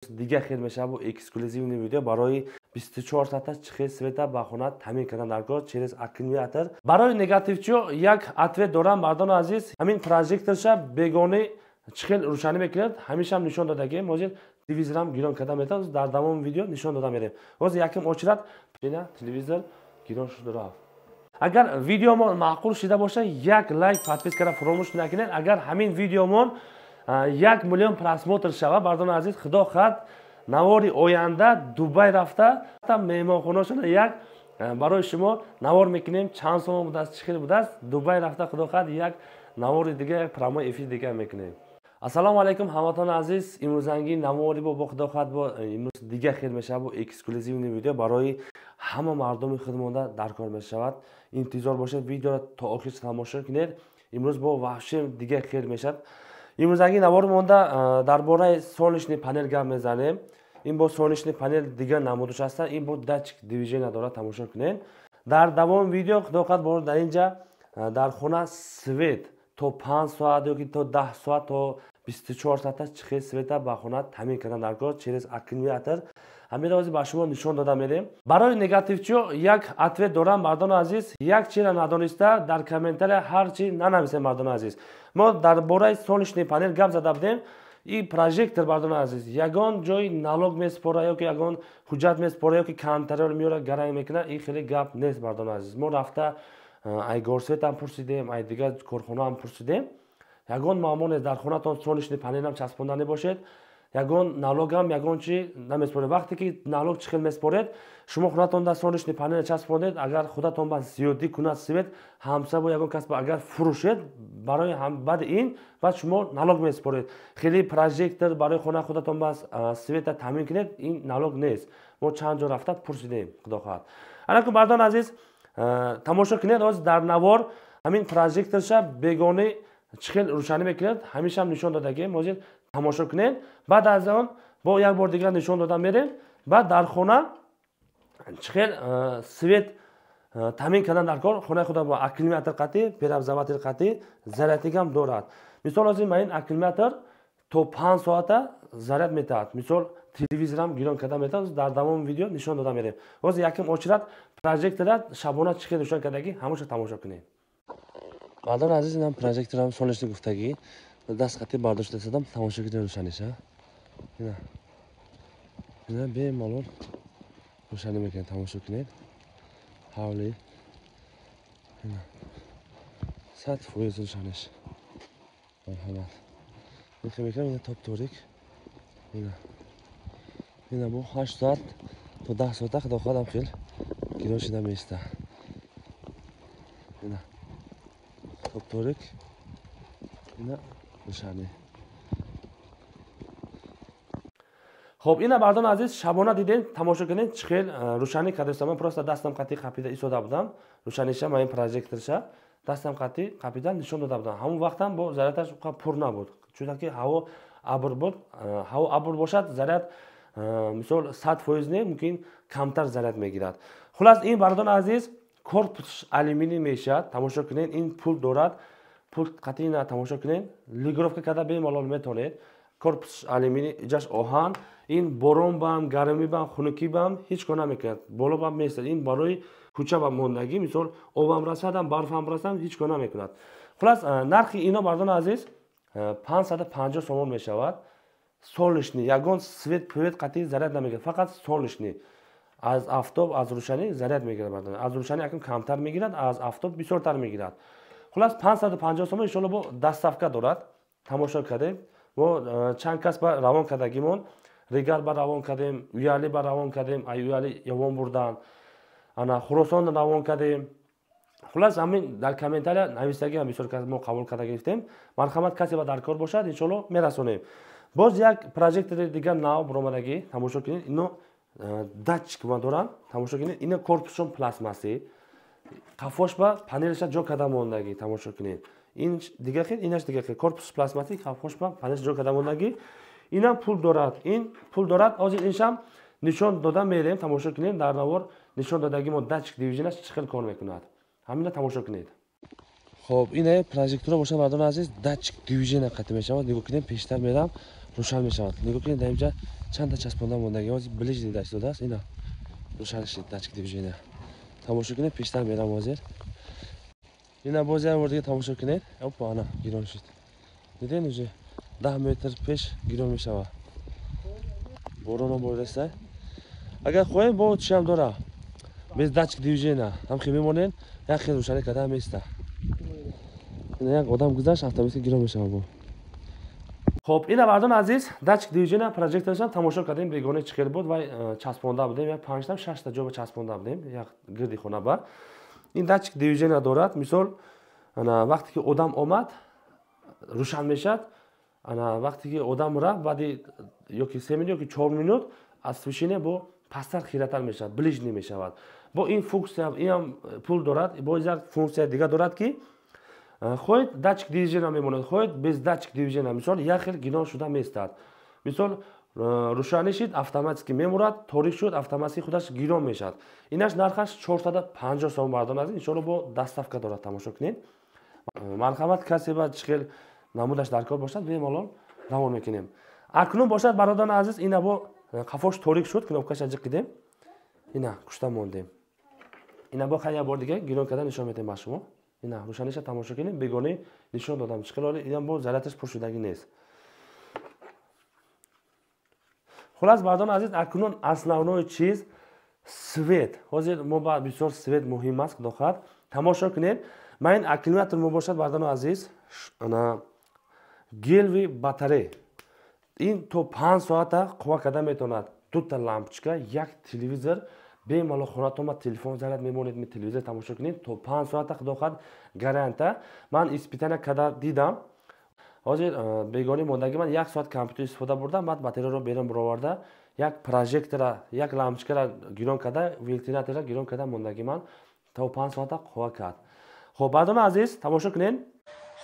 Дига хел мешавад бо эксклюзивный видео барои 24 соата чихел света ба хона таъмин кардан дар кор через аккумулятор. Барои негативчиҳо як ответ дорам, мардони азиз. Ҳамин прожекторша бегонӣ чихел рӯшанӣ мекунад, ҳамешам нишон додагем. Ҳозир телевизорам гирон карда метавонад, дар давоми видео нишон дода мерем. Ҳозир якум очередь ина телевизор гирон шуд, рафт. Агар видеомон маъқул шида бошад, як лайк, подпискара фуромӯш накунед. Агар ҳамин видеомон 1 миллион просмотр шавад, бардони азиз, худо хоҳад, навори оянда Дубай рафта, меҳмонхонашона як барои шумо навор мекунем. Чанд сомон будааст, чӣ хел будааст Дубай рафта, худо хоҳад, як навори дига, як прямой эфир дига мекунем. Ассалому алайкум, ҳамватанони азиз. Имрӯзанги навори бо худо хоҳад, бо имрӯз дига хел мешавад, бо эксклюзивный видео барои ҳама мардуми худмонда дар кор мешавад. Интизор бошед, видеоро то охир тамошо кунед. Имрӯз бо вообще дига хел мешавад. Имрӯзанги навор монда дар бораи солнечный панел гап мезанем. Ин бо солнечный панел дига намудаш аста, ин бо датчик движения дорад. Тамошо кунед дар давоми видео. Худо хоҳад, бо дар инҷа дар хона свет то 5 соат ёки то 10 соат, то 24 соата чихел света ба хона таъмин кардан дар кор через аккумулятор, ҳаминро ҳозир ба шумо нишон дода мерем. Барои негативчиҳо як ответ дорам, мардони азиз. Як чизро надониста дар комментария ҳар чи нанависем, мардони азиз. Мо дар бораи солнечный панел гап зада будем. И прожектор, мардони азиз, ягон ҷои налог месупора ёки ягон ҳуҷҷат месупора ёки контроль меёра, гаранг мекунад, ин хеле гап нест, мардони азиз. Мо рафта ай Горсветам пурсидем, ай дигар корхонаам пурсидем, ягон муаммо нест. Дар хонатон солнечный панелам часпонда небошед, ягон налогам, ягон чи намеспоред. Вақте ки налог чӣ хел меспоред? Шумо хонатон дар солнечный панел часпондед, агар худатон ба зиёдӣ кунад свет, ҳамса бо ягон кас ба агар фурӯшед, барои баъди ин баъд шумо налог меспоред. Хеле прожектор барои хона худатон ба света таъмин кунед, ин налог нест. Мо чанд ҷо рафта пурсидем. Худо хоҳад, анакун, мардон азиз, тамошо кунед. Ҳозир дар навор ҳамин прожекторша бегонӣ чӣ хел рӯшанӣ мекунад, ҳамешам нишон додагем. Ҳозир тамошо кунед. Баъд аз он бо як бор дигар нишон дода мерем. Баъд дар хона чӣ хел свет таъмин кардан дар кор хонаи худа бо аккумулятор қатӣ, преобразователь қатӣ, зарядникам дорад. Мисол, ҳозир ма ин аккумулятор то 5 соата заряд метаҳад. Мисол, телевизорам гирон карда метавонад, дар давоми видео нишон дода мерем. Ҳозир якум очередь прожектора шабона чӣ хел рӯшан кардагӣ, ҳамаша тамошо кунед. Мардони азиз, инам прожекторам солнечный гуфтагӣ, даст қатӣ бардошта истодам. Тамошо кунед рӯшаниша. Ина, ина, бемалол рӯшанӣ мекунед. Тамошо кунед, ҳавли ина 100% рӯшаниш. Марҳамат, мехе мекунам, ина, топ торик. Ина, ина, бо 8 соат то 10 соата, худо хоҳад, хел гирон шида меиста. Ина, топ торик, ина рӯшанӣ. Хоб, ина, мардони азиз, шабона дидем, тамошо кунед, чӣ хел рӯшанӣ кардастам. Ман просто дастам қатӣ қапида истода будам рӯшаниша. Ма ин прожекторша дастам қатӣ қапида нишон дода будам. Ҳамон вақтам бо зарядаш пур набуд, чунки ҳаво абр буд. Ҳаво абр бошад, заряд, мисол, 100% не, мумкин камтар заряд мегирад. Хулас, ин, бардони азиз, корпус алюминий мешавад. Тамошо кунед, ин пульт дорад. Пульт қатъи на, тамошо кунед, регулировка карда бемалол метавонед. Корпус алюминий, иҷаш оҳан. Ин борон бам, гармӣ бам, хунукӣ бам ҳеҷ кор намекунад, боло бам местад. Ин барои кӯча ба мондагӣ, мисол, обам расадам, барфам расам, ҳеҷ кор намекунад. Хулас, нархи ино, мардони азиз, 550 сомон мешавад. Солнечный, ягон свет пвет қатъи заряд намегирад, фақат солнечный, аз афтоб, аз рӯшанӣ заряд мегирад. Мардон, аз рӯшанӣ акм камтар мегирад, аз афтоб бисёртар мегирад. Хулас, 550 сомон. Иншолло, бо доставка дорад. Тамошо кардем, мо чанд кас ба равон кардагимон. Регар ба равон кардем, Уяли ба равон кардем, ай Уяли явон бурдан, ана Хуросон равон кардем. Хулас, ҳамин дар комментария навистагиам бисёр кас мо қабул карда гирифтем. Марҳамат, касе ба даркор бошад, иншолло, мерасонем. Боз як прожектори дигар нав буромадагӣ, тамошо кунед. Ино датчик ма доранд. Тамошо кунед, ино корпусшон пластмассӣ, қафош ба панелша ҷо карда мондагӣ. Тамошо кунед, ин дигар хел, инаш дигар хел. Корпус пластмассӣ, қафош ба панелша ҷо карда мондагӣ. Инам пульт дорад, ин пульт дорад. Ҳозир иншам нишон дода мерем. Тамошо кунед, дар навор нишон додагӣ мо датчик движенияш чӣ хел кор мекунад, ҳамина тамошо кунед. Хоб, ина прожектора бошад, мардони азиз, датчик движения қатъи мешавад. Нигоҳ кунед, пештар мерам, рӯшан мешавад. Нигоҳ кунед, дар инҷа Чанда часпонда мондаги, ҳозир ближний да истодааст. Ина рӯшан шид датчик движения. Тамошо кунед, пештар мерам ҳозир. Ина боз як бор дига тамошо кунед. Опа, ана гирон шуд. Дидед, уже 10 метр пеш гирон мешавад. Бороно боридаста. Агар хоҳем, бо чиам дора. Без датчик движения. Ҳам хел мемонед, як хел рӯшанӣ карда места. Ина як одам гузашт, автоматик гирон мешавад бо. Хоб, ина мардон азиз, датчик движения прожекторашам тамошо кардем, бегона чӣ хел буд ва часпонда будем, як панҷтам шашта ҷо часпонда будем, як гирди хона ба. Ин датчик движения дорад, мисол, ана вақте ки одам омад, рӯшан мешавад, ана вақте ки одам рафт, баъди ёки 3 минут, ёки 4 минут освещение бо пасттар хиратар мешавад, ближний мешавад. Бо ин функсия, инам пул дорад, боз як функсия дига дорад, ки хоҳед датчик движения мемонад, хоҳед без датчик движения, мисол, як хел гирон шуда меистад. Мисол, рӯшанӣ шид, автоматически мемурад, торик шуд, автоматически худаш гирон мешавад. Инаш нархаш 450 сом, мардон азиз, иншоалло бо доставка дорад, тамошо кунед. Марҳамат, касе ба чӣ хел намудаш дар кор бошад, бемалол равон мекунем. Акнун бошад, бародарони азиз, ина бо қафош торик шуд, кнопкаша ҷиқидем, ина кушта мондем. Ина бо хай як бор дига гирон карда нишон медиҳем ба шумо. Ина рӯшаниша тамошо кунем, бегонӣ нишон додам. Чӣ хел оли инам бо зарядаш пур шудагӣ нест. Хулас, мардони азиз, акнун основной чиз свет. Ҳозир мо ба бисёр свет муҳим аст, худо хоҳад. Тамошо кунед. Ман ин аккумулятор мебошад, мардони азиз, ана гелви батарея. Ин то 5 соата қувва карда метавонад. Дута лампочка, як телевизор, бемалол хонатон ба телефон заряд мемонед, ми телевизор тамошо кунед, то 5 соата, худо хоҳад, гаранта. Ман испитания карда дидам. Ҳозир бегонӣ мондагӣ ман як соат компютер истифода бурдам, баъд батареяро берун бароварда, як прожектора, як лампочкара гирон карда, вентилятора гирон карда мондагӣ ман то 5 соата қувва кард. Хоб, бардони азиз, тамошо кунед.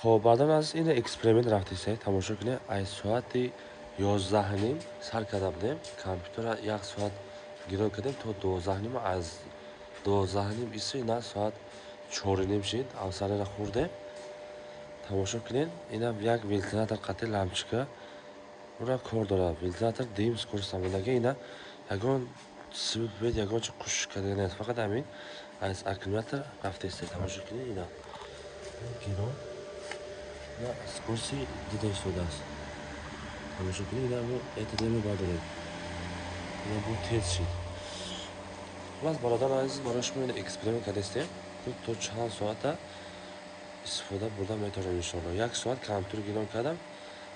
Хоб, бардони азиз, ин эксперимент рафтисе, тамошо кунед. Ай соати 11:30 сар карда будем, компютера як соат гирон кардем то 12:30, аз 12:30 иси ина соат 4:30 шид, авсарера хӯрдем. Тамошо кунед, инам як вентилятор қатъи лампочка ура кор дорад. Вентилятор дим скорость амодаги, ина ягон свет, ягон чи қуш карда нест, фақат ҳамин аз аккумулятор рафтест. Тамошо кунед, ина гирон, ина скорости дида истодааст. Тамошо кунед, ина бу этадемо бардоред, ина бу тез шид. Хулас, бародари азиз, барои шумо ина эксперимент кардастем, то чанд соата истифода бурда метавонем иншоалло. Як соат компютер гирон кардам,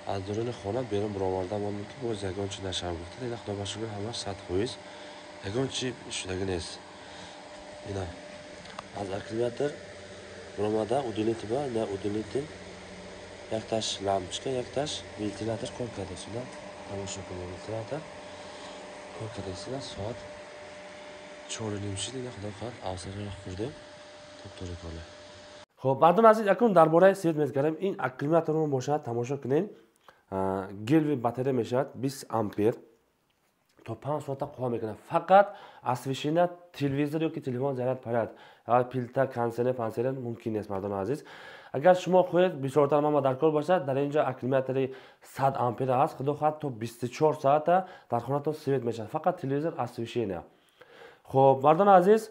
аз даруни хона берун баровардам, он ки боз ягон чи нашавад гуфта. Ина худо ба шукр, ҳамаш 100%, ягон чи шудагӣ нест. Ина аз аккумулятор баромада удлинитель ба, ина удлинитель якташ лампочка, якташ вентилятор кор кардааст. Ина тамошо кунед, вентилятор кор кардааст. Ина соат 4:30 шид, ина худо хоҳад авсарро хӯрдем, топ-торик оле. Хоб, мардум азиз, акнун дар бораи свет мезгарем. Ин аккумулятормо бошад, тамошо кунед, гелви батарея мешавад, 20 ампер, то 5 соата қувва мекунад. Фақат освещение, телевизор ёки телефон заряд парад, пилта, кондиционер, пансионер мумкин нест, мардони азиз. Агар шумо хоҳед бисёртар мама дар кор бошад, дар инҷо аккумулятори 100 ампер аст, худо хоҳад то 24 соата дар хонатон свет мешавад, фақат телевизор, освещение. Хоб, мардони азиз,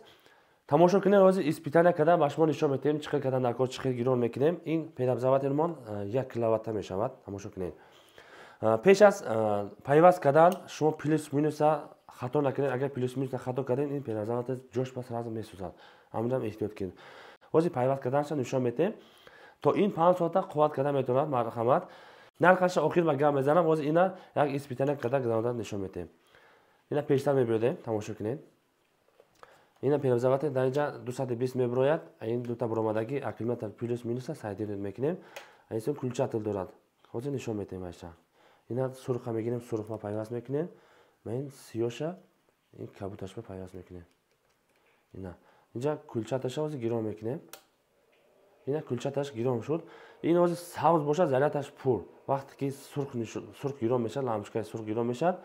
тамошо кунед, ҳозир испитания карда ба шумо нишон медиҳем, чӣ хел кардан дар кор, чӣ хел гирон мекунем. Ин преобразовательмон 1 киловатта мешавад, тамошо кунед. Пеш аз пайваст кардан шумо плюс минуса хато накунед. Агар плюс минуса хато кардед, ин преобразователь ҷош пас разом месӯзад. Ҳаминам эҳтиёт кунед. Ҳозир пайваст карданша нишон медиҳем. То ин 5 соата қувват карда метавонад, марҳамат. Нархаша охир ба гап мезанам, ҳозир ина як испитания карда гузаронда нишон медиҳем. Ина пештар мебиёдем, тамошо кунед. Ина преобразователь дар инҷа 220 мебирояд, ин дута баромадагӣ аккумулятор плюс минуса сайдир мекунем. Инсон включатель дорад. Ҳозир нишон медиҳем айша. Ина сурха мегирем, сурхма пайваст мекунем. Ва ин сиёша ин кабуташма пайваст мекунем. Ина инҷа кулчаташа ҳозир гирон мекунем. Ина кулчаташ гирон шуд. Ин ҳозир сабз бошад, зарядаш пур. Вақте ки сурх гирон мешавад, лампочкаи сурх гирон мешавад,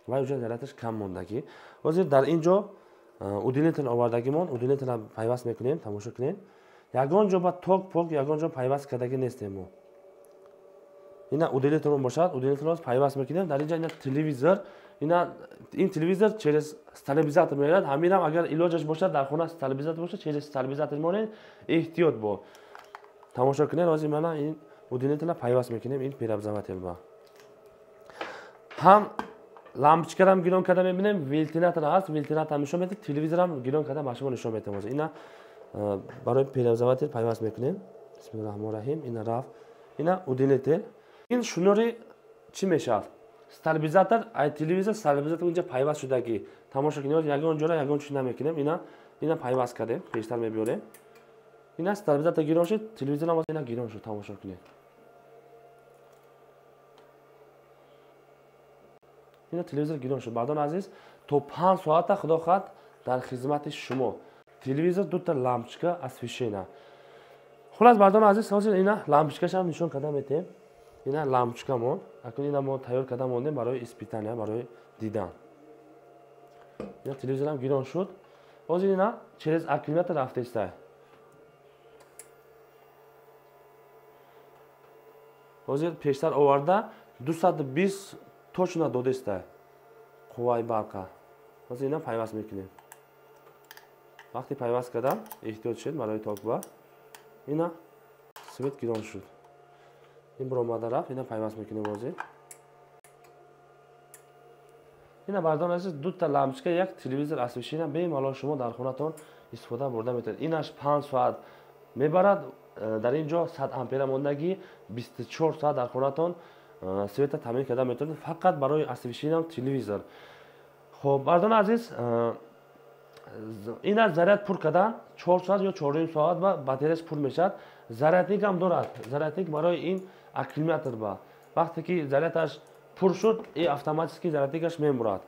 ва уҷа зарядаш кам мондагӣ. Ҳозир дар ин ҷо удлинитель овардагимон, удлинитель пайваст мекунем, тамошо кунем. Ягон ҷо ба ток пок, ягон ҷо пайваст кардагӣ нестем мо. Ина удлинитель бошад, удлинитель пайваст мекунем. Дар инҷа ина телевизор, Ина ин телевизор через стабилизатор мерад. Ҳаминам агар илоҷаш бошад, дар хона стабилизатор бошад, через стабилизатор монед, эҳтиёт бо. Тамошо кунед, ҳозир мана ин удлинитель пайваст мекунем ин преобразователь ба. Ҳам лампочкарам гирон карда мебинем, вентилятор ҳаст, вентилятор нишон медиҳад, телевизорам гирон карда ба шумо нишон медиҳам. Ҳозир ина барои преобразователь пайваст мекунем. Бисмиллоҳир раҳмонир раҳим. Ина рафт. Ина удлинитель. Ин шунори чӣ мешавад? Стабилизатор, ай телевизор стабилизатор инҷа пайваст шудагӣ. Тамошо кунед, ягон ҷора ягон чиз намекунем. Ина пайваст кардем, пештар мебиёрем. Ина стабилизатор гирон шуд, телевизорам ина гирон шуд, тамошо кунед. Ина телевизор гирон шуд. Бардон азиз, то 5 соата худо хоҳад дар хизмати шумо. Телевизор дута лампочка освещена. Хулас бардон азиз, ҳозир ина лампочкашам нишон карда метем. Ина лампочкамон, акун ина мо тайёр карда мондем барои испитания, барои дидан. Ина телевизорам гирон шуд. Ҳозир ина через аккумулятор рафтеста. Ҳозир пештар оварда 220 точно додеста қувваи барқа. Ҳозир ина пайваст мекунем. Вақти пайваст кардам, эҳтиёт шед барои токба. Ина свет гирон шуд. Ин баромада рафт, ина пайваст мекунем ҳозир. Ина бардон азиз, дута лампочка, як телевизор освещение бемалол шумо дар хонатон истифода бурда метавонед. Инаш 5 соат мебарад, дар ин ҷо 100 ампера мондагӣ 24 соат дар хонатон света таъмин карда метавонед, фақат барои освещение телевизор. Хоб, бардон азиз, ина заряд пур кардан 4 соат ё 4.5 соат ба батареяш пур мешавад. Зарядник ҳам дорад. Зарядник барои ин аккумулятор ба. Вақте ки зарядаш пур шуд, и автоматически зарядникаш мемурад.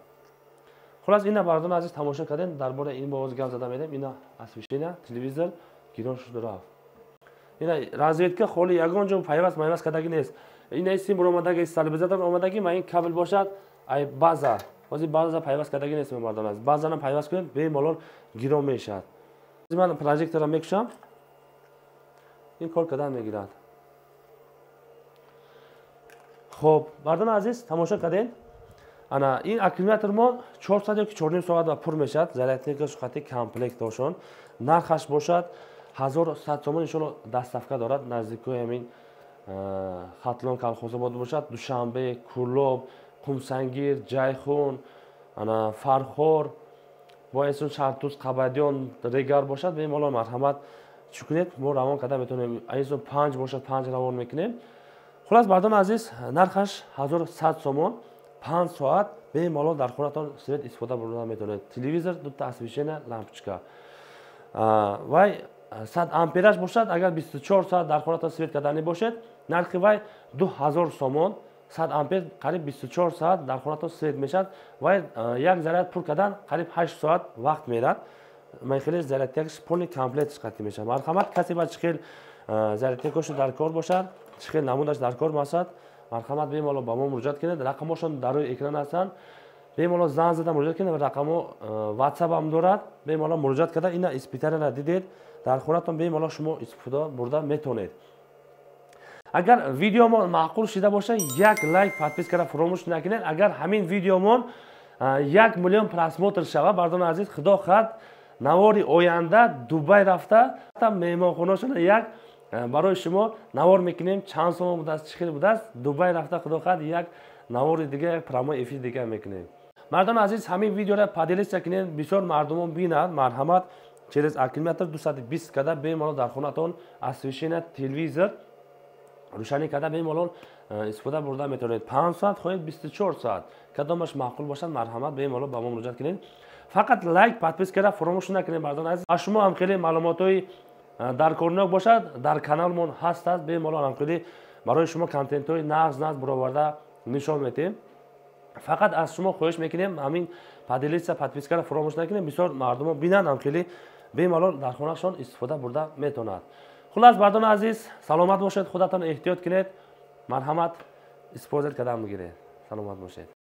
Хулас ина бардон азиз тамошо кардем, дар бораи ин боз гап зада медем. Ина освещение, телевизор гирон шуд рафт. Ина розетка холи ягон ҷо пайваст майваст кардагӣ нест. Ина сим омадаги, стабилизатор омадаги, ма ин кабел бошад, ай база. Ҳозир база пайваст кардагӣ нест, бардон азиз. Базаам пайваст кунед, бемалол гирон мешавад. Ман прожекторам мекушам. Ин кор кардан мегирад. Хоб, бардон азиз, тамошо кардем. Ана ин аккумулятор мо 4 соат ёки 4.5 соат ба пур мешавад. Зарядникаш хати комплект дошон. Нархаш бошад 1100 сомон, иншоалло доставка дорад. Наздикои ҳамин Хатлон Колхозобод бошад, Душанбе, Кӯлоб, Қумсангир, Ҷайхун, ана Фархор, бо эсон Шартуз, Қабадиён, Регар бошад, бемалол марҳамат чӣ кунед, мо равон карда метавонем. Айзон 5 бошад, 5 равон мекунем. Хулас бардон азиз, нархаш 1100 сомон, 5 соат бемалол дар хонатон свет истифода бурда метавонед. Телевизор, дута освещение, лампочка. Вай 100 ампераш бошад, агар 24 соат дар хонатон свет кардани бошед, нархи вай 2000 сомон, 100 ампер қариб 24 соат дар хонатон свет мешавад. Вай як заряд пур кардан қариб 8 соат вақт мерад. Ман хеле зарядтякаш полный комплект қатъи мешавад. Марҳамат, касе ба чӣ хел зарядтякошо дар кор бошад, чӣ хел намудаш дар кор бошад, марҳамат бемалол ба мо муроҷиат кунед. Рақамҳошон дар рӯи экран ҳастанд. Бемалол занг зада муроҷиат кунед. Рақамҳо WhatsApp ҳам дорад. Бемалол муроҷиат карда ина испитанияро дидед, дар хонатон бемалол шумо истифода бурда метавонед. Агар видеомон маъқул шида бошад, як лайк, подпискаро фаромӯш накунед. Агар ҳамин видеомон 1 миллион просмотр шавад, бардони азиз, худо хоҳад навори оянда Дубай рафта меҳмонхонашона як барои шумо навор мекунем. Чанд сомон будааст, чӣ хел будааст, Дубай рафта худо хоҳад як навори дига, як прямой эфир дига мекунем. Мардони азиз, ҳамин видеоро поделиться кунед, бисёр мардумон бинанд. Марҳамат, через аккумулятор 220 карда бемалол дар хонатон освещение, телевизор рӯшанӣ карда бемалол истифода бурда метавонед. 5 соат хоҳед, 24 соат, кадомаш маъқул бошад, марҳамат бемалол ба мо муроҷиат кунед. Фақат лайк, подпискара фаромӯш накунед, бардон азиз. Аз шумо ҳам хеле маълумотҳои даркорнок бошад, дар каналмон ҳаст, бемалол ҳам хеле барои шумо контентҳои нағз нағз бароварда нишон медиҳем. Фақат аз шумо хоҳиш мекунем, ҳамин поделиться, подпискара фаромӯш накунед, бисёр мардумо бинанд, ҳам хеле бемалол дар хонашон истифода бурда метавонад. Хулас бардон азиз, саломат бошед, худатон эҳтиёт кунед, марҳамат, использовать кардан бигиред. Саломат бошед.